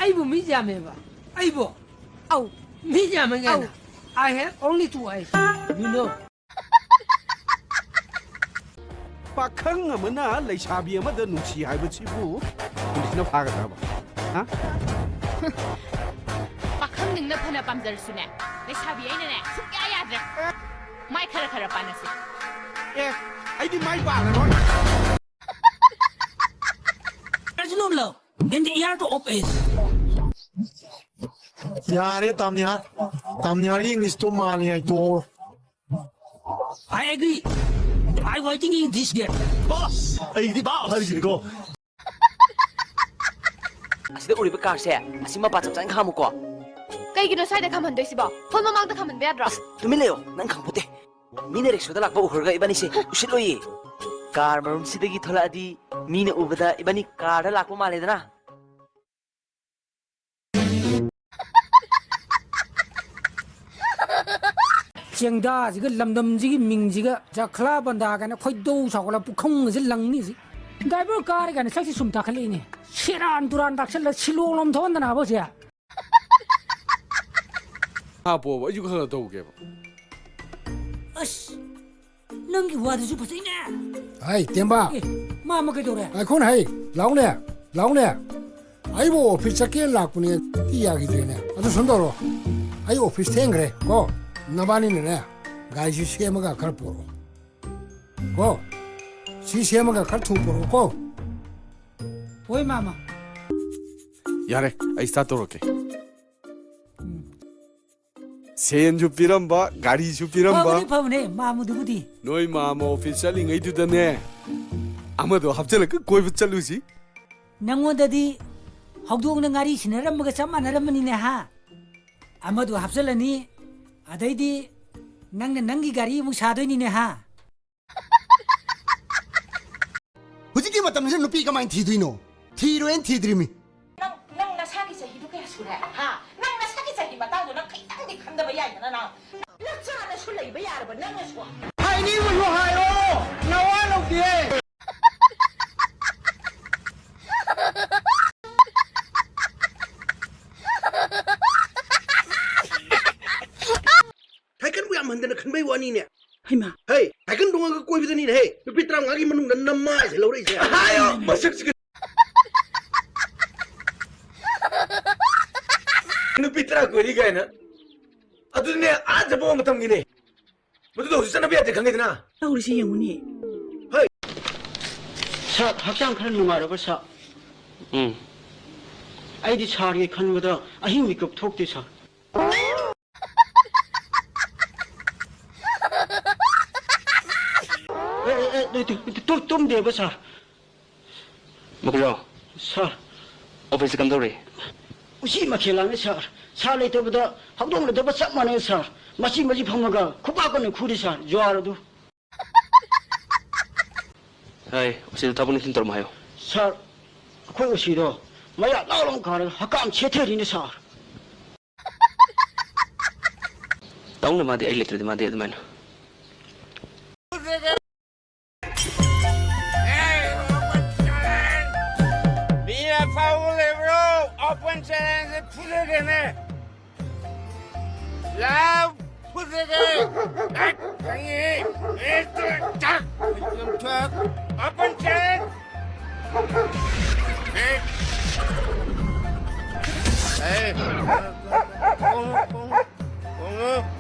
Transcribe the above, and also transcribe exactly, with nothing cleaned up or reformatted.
ꯑꯩꯕꯨ ꯃꯤ ꯌꯥꯝꯃꯦꯕ꯫ ꯑꯩꯕꯨ꯫ ꯑꯧ꯫ ꯃꯤ ꯌꯥꯝꯃꯦ ꯀꯥꯏꯅ꯫ ꯑꯧ꯫ I have only two eyes. You know? ꯄꯥꯈꯪ ꯑꯃꯅ ꯂꯩꯁꯥꯕꯤ ꯑꯃꯗ ꯅꯨꯡꯁꯤ ꯍꯥꯏꯕꯁꯤꯕꯨ ꯄꯨꯂꯤꯁꯅ ꯐꯥꯒꯗ꯭ꯔꯕ? ꯍꯥ? ꯄꯥꯈꯪ ꯅꯪꯅ ꯐꯅ ꯄꯥꯝꯖꯔꯁꯨꯅꯦ, ꯂꯩꯁꯥꯕꯤ ꯑꯩꯅꯅꯦ ꯁꯨꯡꯌꯥ ꯌꯥꯗ꯭ꯔꯦ꯫ ꯃꯥꯏ ꯈꯔ ꯈꯔ ꯄꯥꯟꯅꯁꯤ꯫ ꯑꯦ, ꯑꯩꯗꯤ ꯃꯥꯏ ꯄꯥꯜꯂꯔꯣꯏ꯫ There's no love in the year of age. ꯌꯥꯔꯦ, ꯇꯥꯝꯅꯤꯍꯥꯔ꯫ ꯇꯥꯝꯅꯤꯍꯥꯔꯒꯤ ꯏꯪꯂꯤꯁꯇꯣ ꯃꯥꯜꯂꯦ ꯍꯥꯏ, ꯇꯣꯛꯑꯣ꯫ I agree. I waiting in this gate. Boss, ꯑꯩꯗꯤ ꯚꯥꯞ ꯍꯥꯏꯕꯁꯤꯅꯤꯀꯣ꯫ ꯑꯁꯤꯗ ꯎꯔꯤꯕ ꯀꯥꯔꯁꯦ, ꯑꯁꯤ ꯃꯄꯥ ꯆꯞ ꯆꯥꯅ ꯈꯥꯝꯃꯨꯀꯣ꯫ ꯀꯩꯒꯤꯅꯣ ꯁ꯭ꯋꯥꯏꯗ ꯈꯥꯝꯍꯟꯗꯣꯏꯁꯤꯕꯣ? ꯐꯣꯟ ꯃꯃꯥꯡꯗ ꯈꯥꯝꯍꯟꯕ ꯌꯥꯗ꯭ꯔꯣ? ꯑꯁ, ꯇꯨꯃꯤꯟ ꯂꯩꯌꯣ, ꯅꯪ ꯈꯪꯄꯣꯠꯇꯦ꯫ ꯃꯤꯅ ꯔꯤꯛꯁꯣꯗ ꯂꯥꯛꯄ ꯎꯈ꯭ꯔꯒ ꯏꯕꯥꯅꯤꯁꯦ ꯎꯁꯤꯠꯂꯣꯏꯌꯦ꯫ ꯀꯥꯔ ꯃꯔꯨꯝꯁꯤꯗꯒꯤ ꯊꯣꯛꯂꯛꯑꯗꯤ ꯃꯤꯅ ꯎꯕꯗ ꯏꯕꯥꯅꯤ ꯀꯥꯔꯗ ꯂꯥꯛꯄ ꯃꯥꯜꯂꯦꯗꯅ꯫ ꯆꯦꯡꯗꯥꯁꯤꯒ ꯂꯝꯗꯝꯁꯤꯒꯤ ꯃꯤꯡꯁꯤꯒ ꯖꯈ꯭ꯂꯥ ꯕꯟꯗꯥ ꯀꯥꯏꯅ ꯈꯣꯏꯗꯧ ꯁꯥꯎꯒꯠꯂ ꯄꯨꯈꯝꯒꯁꯦ ꯂꯪꯅꯤ ꯍꯧꯖꯤꯛ꯫ ꯗ꯭ꯔꯥꯏꯚꯔ ꯀꯥꯔꯦ ꯀꯥꯏꯅ ꯁꯛꯁꯤ ꯁꯨꯝ ꯇꯥꯈꯠꯂꯛꯏꯅꯦ꯫ ꯁꯦꯔꯥꯟ ꯇꯨꯔꯥꯟ ꯇꯥꯛꯁꯜꯂ ꯁꯤꯂꯣꯡ ꯂꯣꯝ ꯊꯣꯛꯍꯟꯗꯅꯕ ꯍꯧꯖꯤꯛ꯫ ꯍꯥꯞꯄꯣꯕ, ꯑꯩꯁꯨ ꯈꯔ ꯈꯔ ꯇꯧꯒꯦꯕ꯫ ꯑꯁ, ꯅꯪꯒꯤ ꯋꯥꯗꯨꯁꯨ ꯐꯖꯩꯅꯦ꯫ ꯍꯥꯏ, ꯇꯦꯝꯕꯥ꯫ ꯑꯦ, ꯃꯥ ꯑꯃ ꯀꯩꯗꯧꯔꯦ? ꯉꯥꯏꯈꯣꯅꯦ, ꯍꯩ, ꯂꯥꯎꯅꯦ, ꯂꯥꯎꯅꯦ꯫ ꯑꯩꯕꯨ ꯑꯣꯐꯤꯁ ꯆꯠꯀꯦꯅ ꯂꯥꯛꯄꯅꯦ, ꯇꯤ ꯌꯥꯈꯤꯗ꯭ꯔꯦꯅꯦ꯫ ꯑꯗꯨ ꯁꯨꯝ ꯇꯧꯔꯣ, ꯑꯩ ꯑꯣꯐꯤꯁ ꯊꯦꯡꯈ꯭ꯔꯦ ꯀꯣ, ꯅꯕꯥꯅꯤꯅꯅꯦ ꯒꯥꯔꯤꯁꯤ ꯁꯦꯝꯃꯒ ꯈꯔ ꯄꯨꯔꯛꯑꯣ ꯀꯣ, ꯁꯤ ꯁꯦꯝꯃꯒ ꯈꯔ ꯊꯨꯅ ꯄꯨꯔꯛꯑꯣ ꯀꯣ꯫ ꯍꯣꯏ, ꯃꯥꯃ꯫ ꯌꯥꯔꯦ, ꯑꯩ ꯁ꯭ꯇꯥꯔꯠ ꯇꯧꯔꯛꯀꯦ꯫ ꯎꯝ꯫ ꯁꯦꯟꯁꯨ ꯄꯤꯔꯝꯕ, ꯒꯥꯔꯤꯁꯨ ꯄꯤꯔꯝꯕ꯫ ꯐꯕꯅꯦ, ꯐꯕꯅꯦ, ꯃꯥꯃꯗꯨꯕꯨꯗꯤ꯫ ꯅꯣꯏ ꯃꯥꯃ ꯑꯣꯐꯤꯁ ꯆꯠꯂꯤꯉꯩꯗꯨꯗꯅꯦ, ꯑꯃꯗꯣ ꯍꯥꯞꯆꯤꯜꯂꯒ ꯀꯣꯏꯕ ꯆꯠꯂꯨꯁꯤ꯫ ꯅꯪꯉꯣꯟꯗꯗꯤ ꯍꯧꯗꯣꯡꯅ ꯉꯥꯔꯤ ꯁꯤꯟꯅꯔꯝꯕꯒ ꯆꯞ ꯃꯥꯟꯅꯔꯝꯃꯅꯤꯅꯦ, ꯍꯥ? ꯑꯃꯗꯨ ꯍꯥꯞꯆꯤꯜꯂꯅꯤ, ꯑꯗꯩꯗꯤ ꯅꯪꯅ ꯅꯪꯒꯤ ꯒꯥꯔꯤ ꯑꯃꯨꯛ ꯁꯥꯗꯣꯏꯅꯤꯅꯦ, ꯍꯥ? ꯍꯧꯖꯤꯛꯀꯤ ꯃꯇꯝꯁꯤꯗ ꯅꯨꯄꯤ ꯀꯃꯥꯏꯅ ꯊꯤꯗꯣꯏꯅꯣ? ꯊꯤꯔꯣꯏꯅ ꯊꯤꯗ꯭ꯔꯤꯃꯤ꯫ ꯅꯪ, ꯅꯪ ꯅꯁꯥꯒꯤ ꯆꯍꯤꯗꯨ ꯀꯌꯥ ꯁꯨꯔꯦ? ꯍꯥ? ꯅꯪ ꯅꯁꯥꯒꯤ ꯆꯍꯤ ꯃꯇꯥꯡꯗꯣ ꯅꯪ ꯈꯤꯇꯪꯗꯤ ꯈꯟꯗꯕ ꯌꯥꯏꯗꯅ ꯅꯪ? ꯅꯆꯥꯅꯁꯨ ꯂꯩꯕ ꯌꯥꯔꯕ ꯅꯪꯅꯁꯨ? ꯍꯥꯏꯅꯤꯡꯕꯁꯨ ꯍꯥꯏꯔꯣ, ꯅꯋꯥ ꯂꯧꯗꯦ꯫ ꯄꯅꯤꯅꯦ꯫ ꯍꯩꯃꯥ꯫ ꯍꯩ, ꯁꯥꯏꯀꯜ ꯇꯣꯡꯉꯒ ꯀꯣꯏꯕꯗꯅꯤꯅꯦ, ꯍꯦ꯫ ꯅꯨꯄꯤ ꯇꯔꯥꯃꯉꯥꯒꯤ ꯃꯅꯨꯡꯗ ꯅꯃꯥꯁꯦ ꯂꯧꯔꯛꯏꯁꯦ꯫ ꯍꯥꯏꯌꯣ, ꯃꯁꯛꯁꯤꯒ꯫ ꯅꯨꯄꯤ ꯇꯔꯥ ꯀꯣꯏꯔꯤ ꯀꯥꯏꯅ꯫ ꯑꯗꯨꯅꯦ, ꯑꯥ ꯆꯠꯄ ꯃꯇꯝꯒꯤꯅꯦ꯫ ꯃꯗꯨꯗ ꯍꯧꯖꯤꯛ ꯆꯠꯅꯕ ꯌꯥꯗꯦ, ꯈꯪꯉꯤꯗꯅ? ꯇꯧꯔꯤꯁꯤ ꯌꯦꯡꯉꯨꯅꯦ꯫ ꯍꯩ꯫ ꯁꯥꯔ, ꯍꯛꯆꯥꯡ ꯈꯔ ꯅꯨꯡꯉꯥꯏꯔꯕ, ꯁꯥꯔ? ꯎꯝ꯫ ꯑꯩꯗꯤ ꯁꯥꯔꯒꯤ ꯈꯟꯕꯗ ꯑꯍꯤꯡ ꯃꯤꯀꯞ ꯊꯣꯛꯇꯦ, ꯁꯥꯔ꯫ ꯑꯦ, ꯑꯦ, ꯑꯦ, ꯇꯨ-, ꯇꯨ-, ꯇꯨꯝꯗꯦꯕ, ꯁꯥꯔ꯫ ꯃꯈꯨꯔꯥꯎ꯫ ꯁꯥꯔ꯫ ꯑꯣꯐꯤꯁꯇ ꯀꯝꯗꯧꯔꯤ? ꯎꯆꯤ ꯃꯈꯦꯜ ꯂꯥꯡꯉꯤ, ꯁꯥꯔ꯫ ꯁꯥꯔ ꯂꯩꯇꯕꯗ ꯍꯧꯗꯣꯡ ꯂꯩꯇꯕ ꯆꯞ ꯃꯥꯟꯅꯩ, ꯁꯥꯔ꯫ ꯃꯆꯤ ꯃꯆꯤ ꯐꯝꯃꯒ ꯈꯨꯄꯥꯛ ꯀꯟꯅ ꯈꯨꯔꯤ, ꯁꯥꯔ꯫ ꯖ꯭ꯋꯥꯔ ꯑꯗꯨ꯫ ꯍꯥꯏ, ꯎꯆꯤꯗꯣ ꯊꯕꯛ ꯅꯤꯡꯁꯤꯡ ꯇꯧꯔꯝꯃꯣ ꯍꯥꯏꯌꯣ꯫ ꯁꯥꯔ, ꯑꯩꯈꯣꯏ ꯎꯆꯤꯗꯣ ꯃꯌꯥ ꯂꯥꯎ ꯂꯥꯎ ꯀꯥꯔꯒ ꯍꯛꯀꯥꯝ ꯁꯦꯠꯊꯔꯤꯅꯦ, ꯁꯥꯔ꯫ ꯇꯧꯅ ꯃꯥꯗꯤ ꯑꯩ ꯂꯩꯇ꯭ꯔꯗꯤ ꯃꯥꯗꯤ ꯑꯗꯨꯃꯥꯏꯅ꯫ ꯃꯤ ꯑꯐꯥꯎꯕ ꯂꯩꯕ꯭ꯔꯣ? ꯑꯣꯄꯟ ꯆꯦꯂꯦꯟꯖ ꯐꯨꯖꯒꯦꯅꯦ꯫ ꯂꯥꯎ, ꯐꯨꯖꯒꯦ꯫ ꯇꯛ, ꯈꯪꯉꯤ꯫ ꯑꯦ, ꯇꯛ, ꯇꯛ꯫ Open challenge. ꯑꯦ꯫ ꯑꯦ꯫ ꯈꯣꯡꯉꯨ, ꯈꯣꯡꯉꯨ, ꯈꯣꯡꯉꯨ꯫